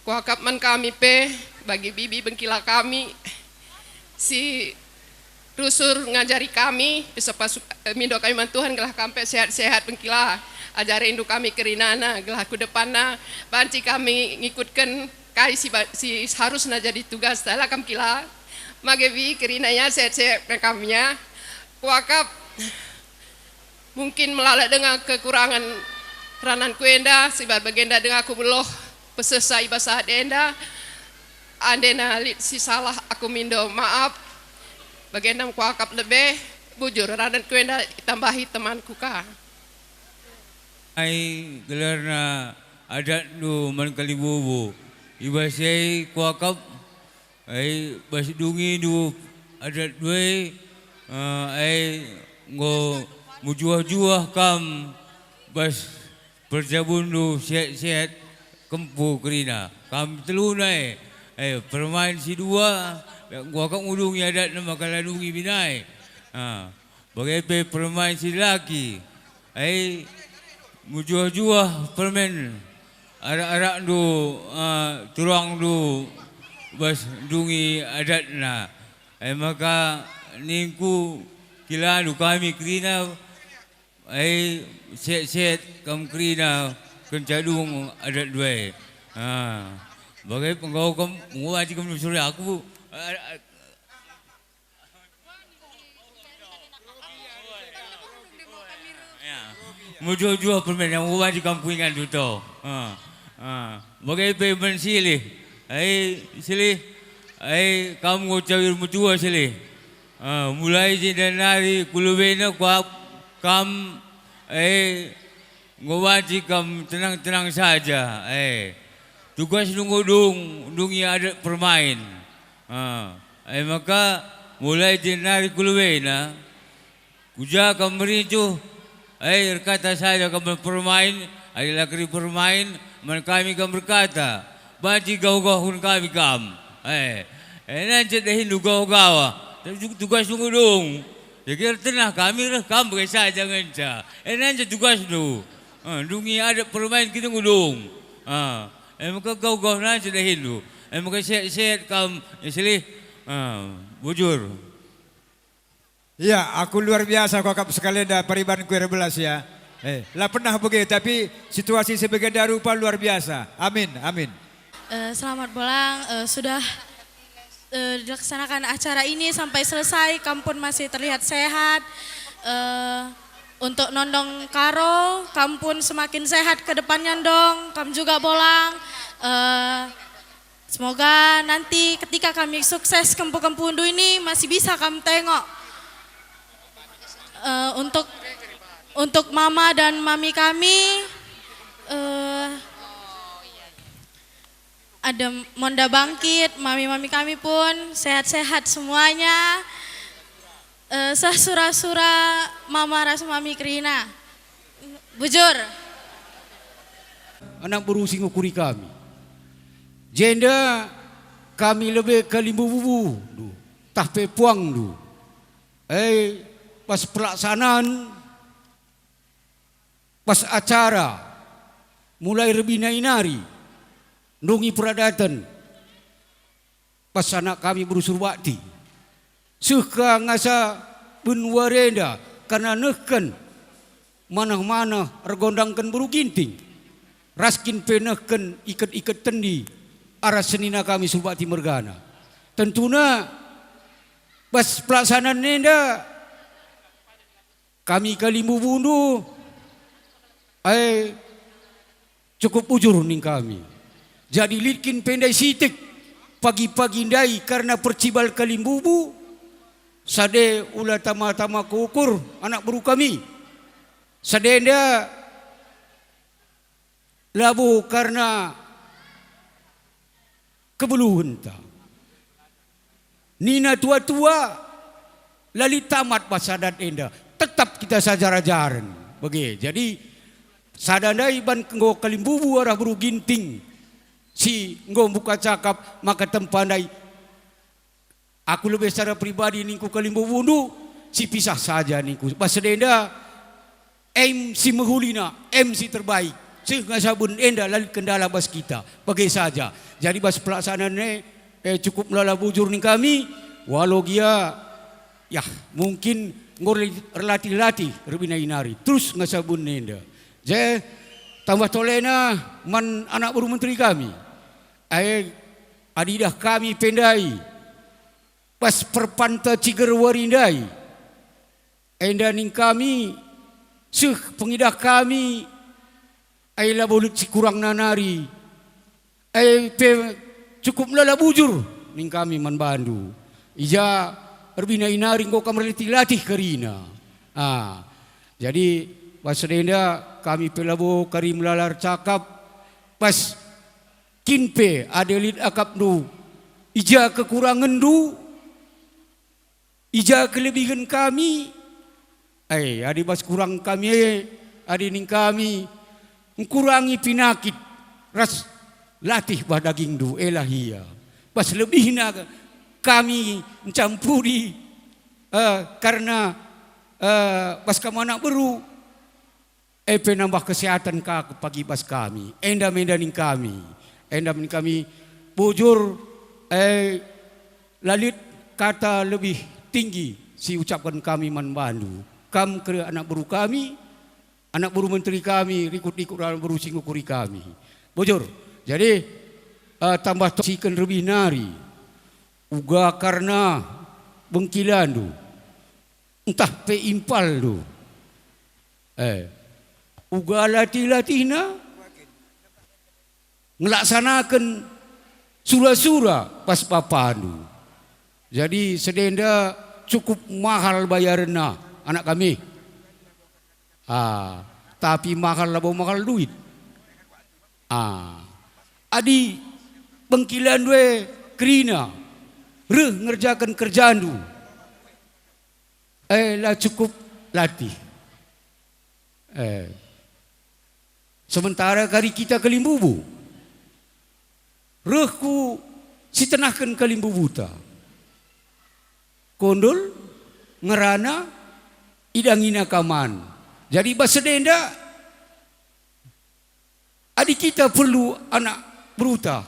Kuakap man kami pe, bagi bibi bengkila kami, si rusur ngajari kami, bisa pasu-, eh, mindo kami man Tuhan gelah kam pe sehat-sehat bengkila. Ajarindu kami kerinana, gelah ku depanna banci kami ngikutken kai si ba-, si harusna jadi tugas. Salah kam kila. Mage bi kerina ya, sehat-sehat kam ya. Kuakap. Mungkin melala denga kekurangan rananku enda, sibar bagenda denga aku meloh pesesa i bas saat enda. Andena lit si salah aku mindo maap. Bagenda kuakap lebe, bujur rananku enda itambahi temanku ka. Ai gelarna adatndu man kalimbubu. I bas e kuakap, ai bas dungindu adatndu e, eh, ai enggo mejuah-juah kam bas perjabunndu sehat-sehat kempu kerina. Kam teluna e, eh, permain si dua, enggo kam ngudungi adatna maka la dungi binae. Ah. Bage pe permain si laki, ai mejuah-juah permen arak-arakndu, ah, turangndu bas ndungi adatna. Ai maka ningku kilandu kami kerina, ai set-set kam kerina kenca dung adatndu e. Ah, bage pe enggo kam nguaji kam sore aku, ah, ah, Ya. Mejuah-juah permen yang uwadi kam kuingan duto. Ha. Ha. Bage pe man silih. Ai silih. Ai kam enggo cawir metua silih. Ha. Mulai jenda nari ku lubena kuakap kam, ai enggo banci kam tenang-tenang saja. Ai tugasndu enggo dung, dungi adat permain. Ha. Ai maka mulai jenda nari ku lubena, ku ja kam merincuh, ai erkata saja kam permain, adi la keri permain, man kami kam erkata, banci gawah-gawahken kami kam. Ai, e nca dahinndu gawah-gawah, tapi tu-, tugasndu enggo dung. Jadi ertenah kami reh kam bage saja ngenca. E nca tugasndu. Ha, dungi adat permain kita enggo dung. Ha, e maka gawah-gawah nca dahinndu. E maka sehat-sehat kam, ya silih. Ha, bujur. Ya, aku luar biasa kuakap sekali enda paribanku erbelas ya. Eh, la pernah bage, tapi situasi si bagenda rupa luar biasa. Amin, amin. Eh, selamat bolang, eh, sudah, eh, dilaksanakan acara ini sampai selesai, kam pun masih terlihat sehat. Eh, untuk Nondong Karo, kam pun semakin sehat ke depannya, Ndong. Kam juga bolang. Eh, Semoga nanti ketika kami sukses kempu-kempundu ini masih bisa kami tengok. Eh, untuk, untuk mama dan mami kami, eh, ada Monda Bangkit, mami-mami kami pun sehat-sehat semuanya. Eh, seh sura-sura mama ras mami kerina. Bujur. Anak beru si ngukuri kami. Jenda kami lebe kalimbubu-bubu, tah pe puangndu. Eh, pas pelaksanaan, pas acara, Mulai rebina nari, ndungi peradaten, pas anak kami beru Surbakti. Seh ka ngasa ben wari enda, kerna nehken maneh-maneh ergondangken beru Ginting. Ras kin pe nehken iket-iket tendi arah senina kami Surbakti mergana. Tentuna bas pelaksanaan enda kami kalimbubundu, ai cukup bujur ning kami. Jadi lit kin pe ndai sitik pagi-pagi ndai kerna percibal kalimbubu, sade ula tama-tama kuukur anak beru kami. Sadenda labo kerna kebeluhenta. Nina tua-tua, la lit tamat bas adat enda, tetap kita sajar-ajaren. Bage, jadi sada ndai ban enggo kalimbubu arah beru Ginting si enggo mbuka cakap maka tempa ndai. Aku lebe secara pribadi ningku kalimbubundu, sipisah saja ningku. Bas sedenda, em si mehulina, em si terbaik. Seh ngasa ben enda la lit kendala bas kita, bage saja. Jadi bas pelaksanaan e, eh, cukup melala bujur ning kami, walau gia, yah, mungkin enggo erlatih-latih rebina nari. Terus ngasa ben enda. Je, tambah tolena man anak beru menteri kami. Ai, adi idah kami pe ndai, bas perpanta ciger wari ndai, enda ning kami, seh pengidah kami, ai labo lit si kurangna nari, ai pe cukup melala bujur ning kami man bandu. I ja rebina nari enggo kam erlatih-latih kerina. Ah, jadi bas sedenda kami pe labo kari melala ercakap, bas kin pe adi lit akapndu, i ja kekurangenndu, i ja kelebihen kami, eh, adi bas kurang kami e, adi ning kami, engkurangi pinakit ras latih bah dagingndu, elah ia. Bas lebihna kami ncampuri, eh, kerna, eh, bas kam anak beru, e pe nambah kesehatan ka pagi bas kami. Enda me enda ning kami. Enda me ning kami bujur, e, la lit kata lebih tinggi si ucapken kami man bandu. Kam kere anak beru kami, anak beru menteri kami, rikut-rikut anak beru si ngukuri kami. Bujur. Jadi, eh, tambah to siken lebih nari. Uga kerna bengkilandu, ntah pe impalndu. Eh, uga latih-latihna ngelaksanaken sura-sura bas bapandu. Jadi sedenda cukup mahal bayarenna, anak kami. Ah, tapi mahal labo mahal duit. Ah, adi bengkilandu e kerina, reh ngerjaken kerjandu, eh, la cukup latih. Eh, sementara kari kita kalimbubu, reh ku si tenahken kalimbubuta. Kundul, ngerana, idangina ka man. Jadi bas sedenda, adi kita perlu anak beruta,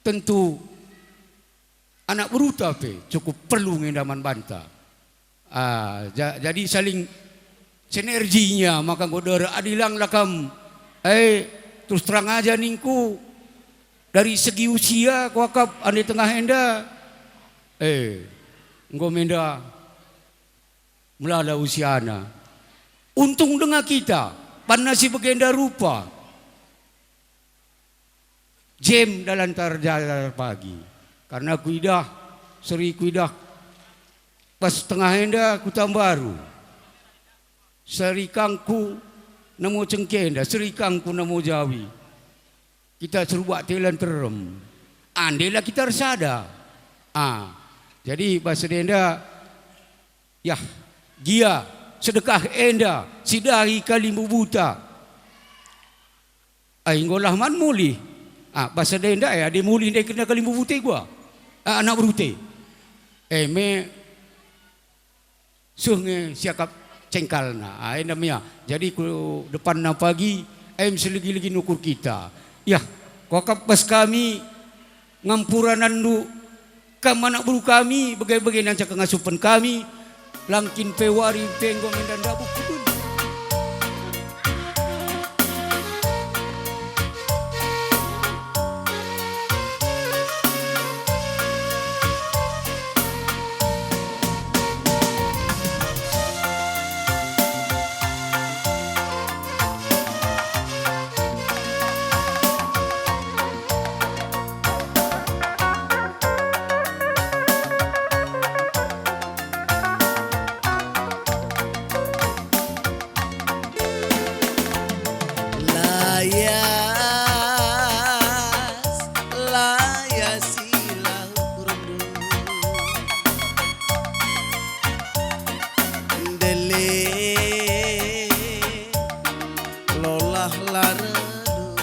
tentu anak beruta pe cukup perlu nge enda man banta. Ah, ja-, jadi saling sinerginya maka enggo der adi lang lakam, eh, terus terang aja ningku, dari segi usia kuakap ande tengah enda, eh, enggo me enda melala usiana. Untung denga kita, banna si bagenda rupa. Jem dalan tarjalar pagi. Karna kuidah, seri kuidah, bas tengah enda Kuta Mbaru. Seri kangku nemo Cengkenda, seri kangku nemo Jawi. Kita serubak telan terem. Andela kita ersada. Ah, jadi bas sedenda, yah, gia, sedekah enda, sidahi kalimbubuta. Ai, enggo lah man mulih. Ah, bas sedenda, eh, adi mulih ndai kena kalimbubuta gua. Ah, anak berute. Eh, me, seh nge siakap cengkalna. Ah, enda me ia. Jadi ku depanna pagi, Em seligi-ligi nukur kita. Yah, kuakap bas kami ngampuranandu, kam anak beru kami, bage-bage nanca kengasupen kami, langkin pe wari pe enggo menda ndabuh kudun. Layas, layasi lau kurndu. Ndele, lolah la relu.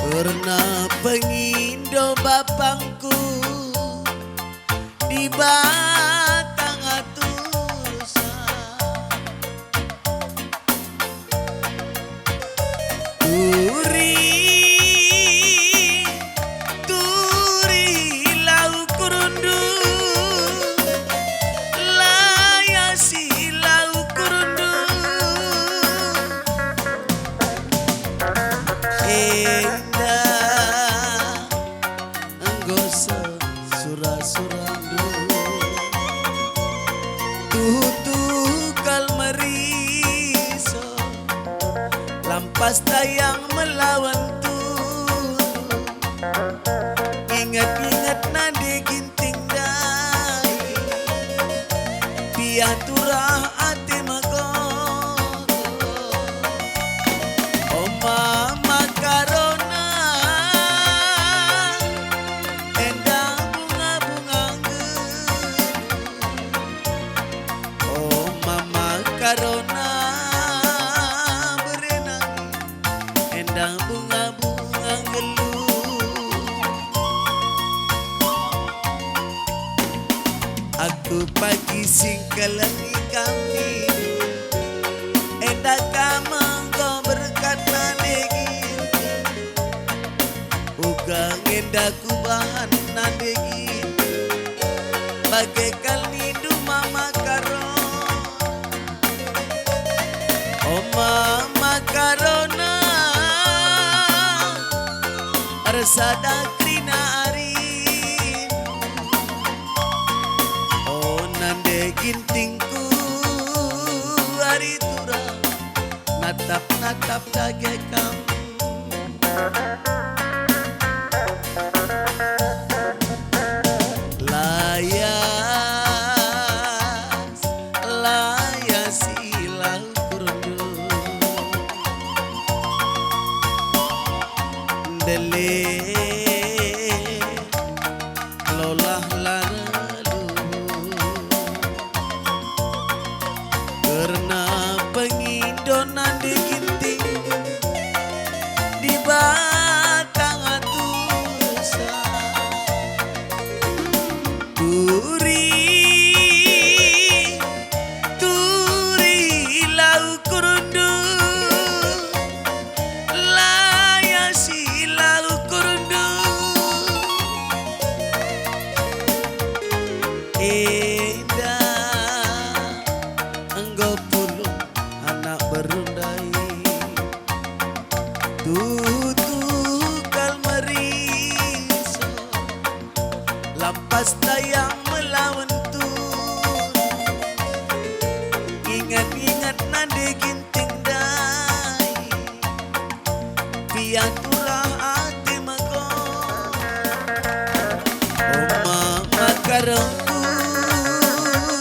Kerna pengindo bapangku, Dibata ngatursa. Turi, turi lau kurndu, layasi lau kurndu. Enda enggo seh sura-surandu. Tuhu-tuhu kal meriso, lampas tayang melawan tuhu. Inget-inget nande Ginting ndai, piah turah ate megogo. O mama Karona, enda bunga-bunga nggeluh. O mama Karona, berenang enda bunga-bunga nggeluh. Aku pagi singkelengi kami, enda kam enggo berkat nande Ginting. Uga enda kubahan nande Ginting, bage kal nindu mama Karona. O mama Karona, ersada kerina arindu. O nande Gintingku, ari turah natap-natap dage kam. Layas, layasi lau kurndu. Ndele, lolah la relu. Kerna pengindo nande Ginting, Dibata ngatursa. Turi, turi lau kurndu, layasi lau kurndu. Enda enggo pulung anak beru ndai. Tuhu-tuhu kal meriso, lampas tayang melawan tuhu. Inget-inget nande Ginting ndai, piah turah ate megogo. O mama Karongku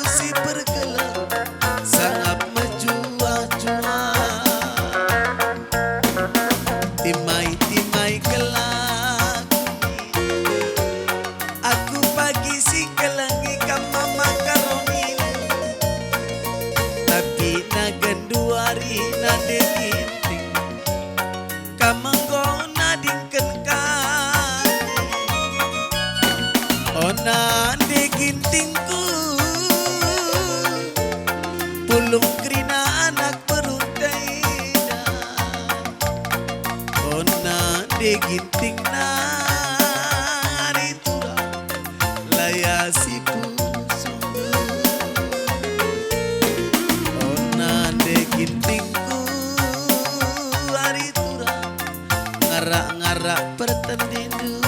si perkeleng, sangap mejuah-juah. Timai-timai kelaku, aku pagi singkelengi kam mama Karoni. Tapi na genduari nande Ginting, kam enggo Ona de Ginting nari turang, layasi pusuh. Ona de Gintingku ari turang, ngarak-ngarak pertendindu.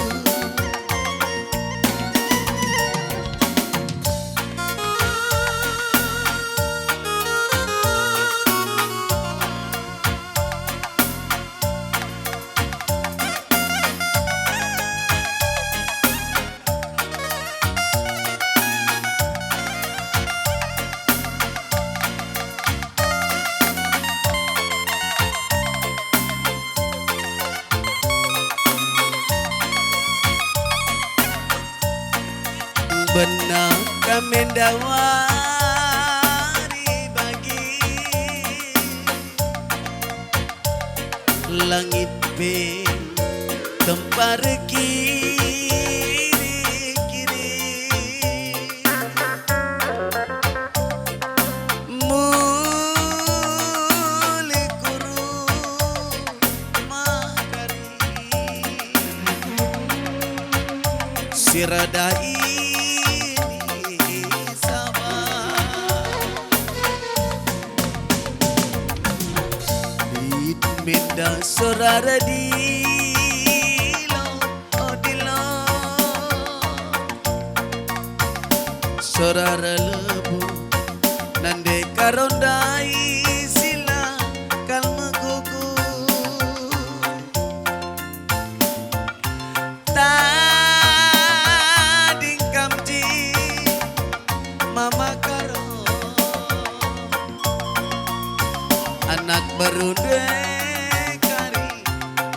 Bena ka mendawari bagi. Langit pe tempa erkiri-kiri. Mulih ku rumah kari. Si rada ini sabar. Lit menda sorara dilo, o dilo. Sorara lebu nande karo ndai sila kal megugu. Tading kam ji mama karo anak beru ndai kari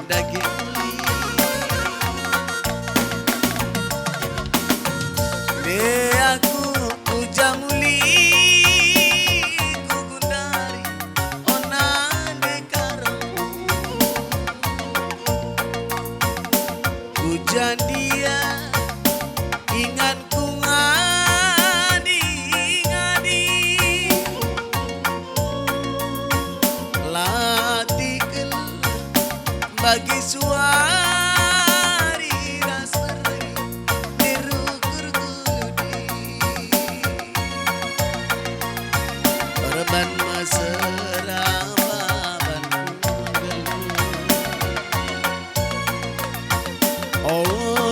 daging muli. Ndai aku ku jamuli ku gundari. Ona ndai karo. Ku jandia inganku ngadi-ngadi. Latih gelah bagi suari ras beri. Niru kurgudi perban mesera baban kunggelmu. O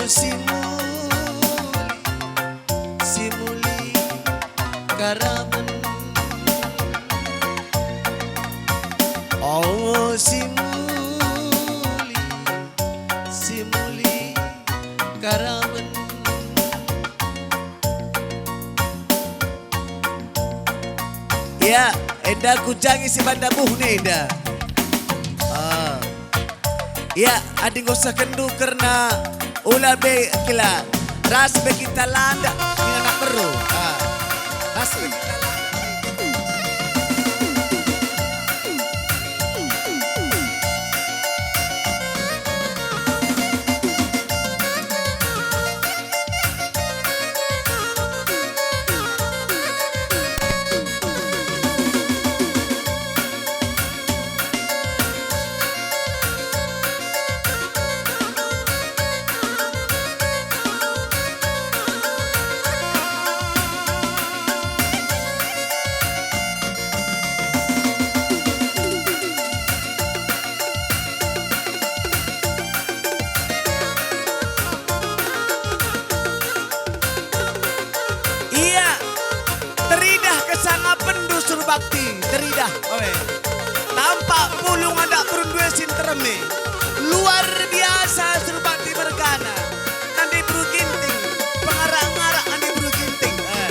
si muli, si muli karaben. O si muli, si muli karaben. Ya, enda ku jangi si banta buhna enda. Ah. Ya, adi nggo sehkenndu kerna ula be kila, ras be kita landak nina anak beru. Ah. Ras be kita landak. Ia teridah kesangapenndu Surbakti, teridah. Oe. Tampak pulung anak perundue si ntereme. Luar biasa Surbakti mergana. Nande Bru Ginting, pengarak-ngarak nande Bru Ginting. Eh.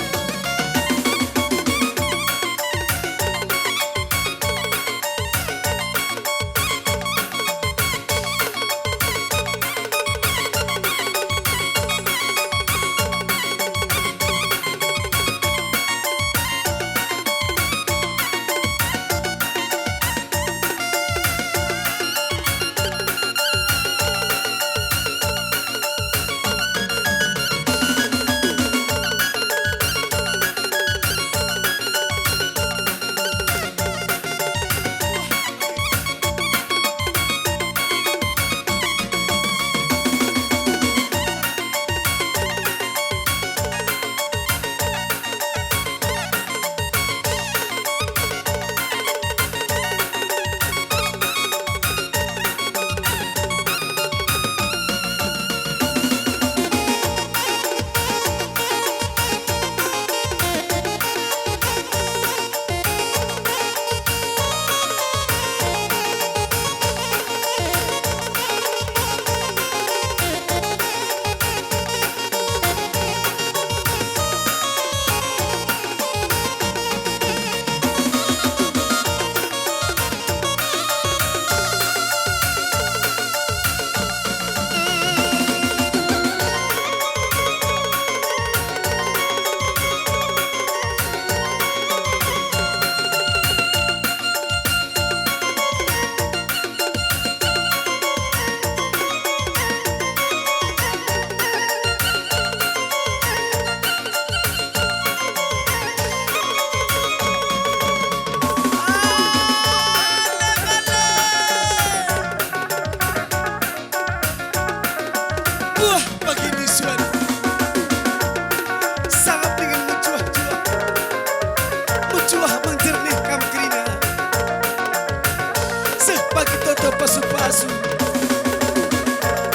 Asu,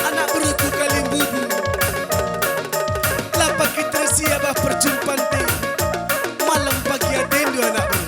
anak beruku Kalimbubu, la pagi tersiabah perjumpante, malem pagi atendu anak beru.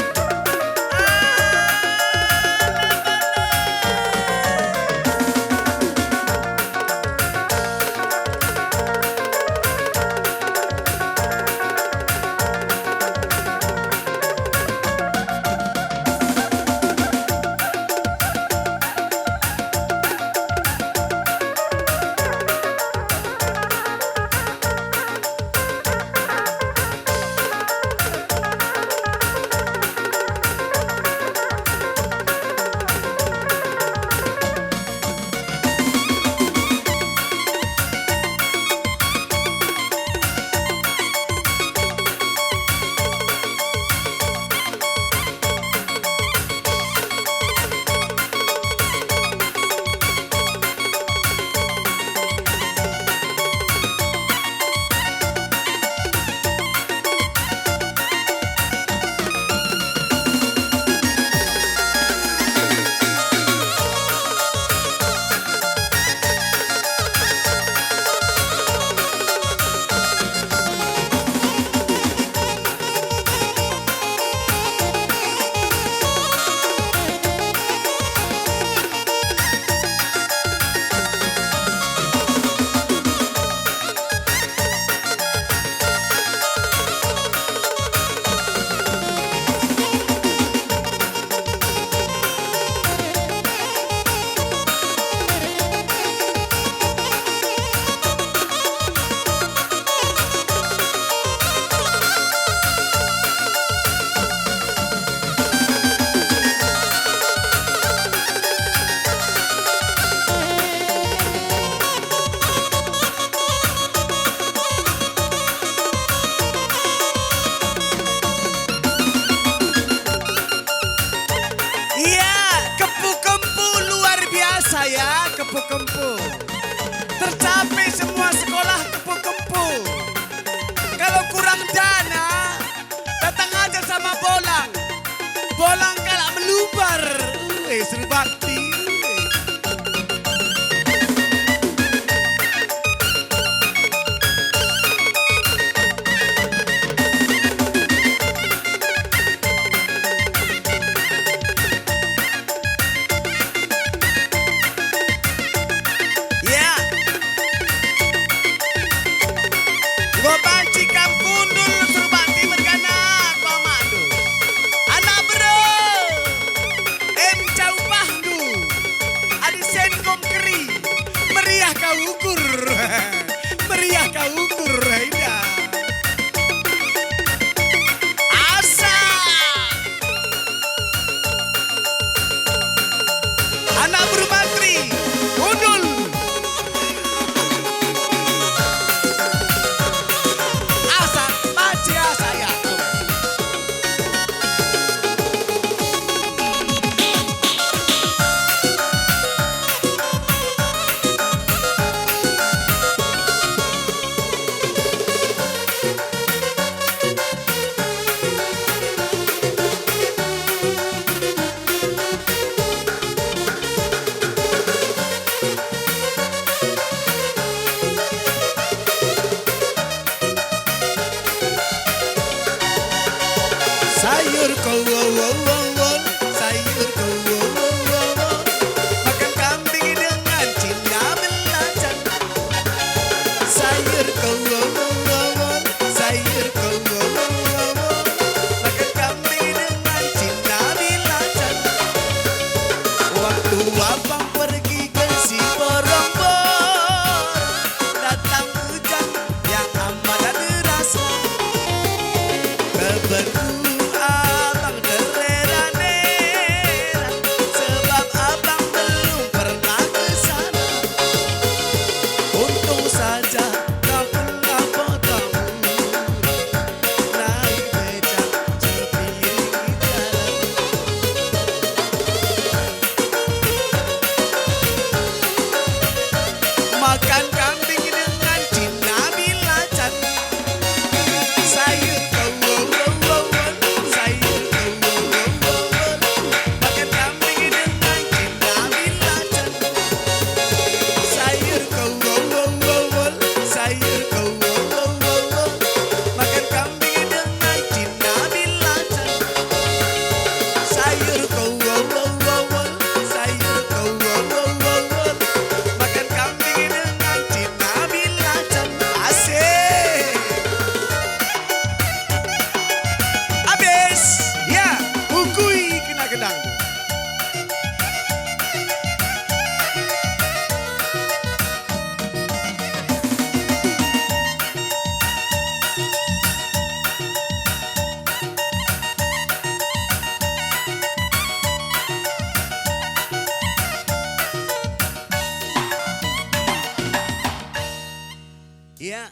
Iya, kepu kempu luar biasa ya, kepu kempu. Tercapai semua sekolah kepu kempu. Kalau kurang dana, datang aja sama Bolang. Bolang kalak Melubar. Uh, eh, seru bakti. Ya. Enggo banci kam kundul Surbakti mergana, ko amakndu. Anak beru, em caupahndu. Adi sen kom keri, meriah kau ukur. Meriah kau ukur, enda. Asa. Anak beru mantri, undul. Asa, banci asa, ya. Ya,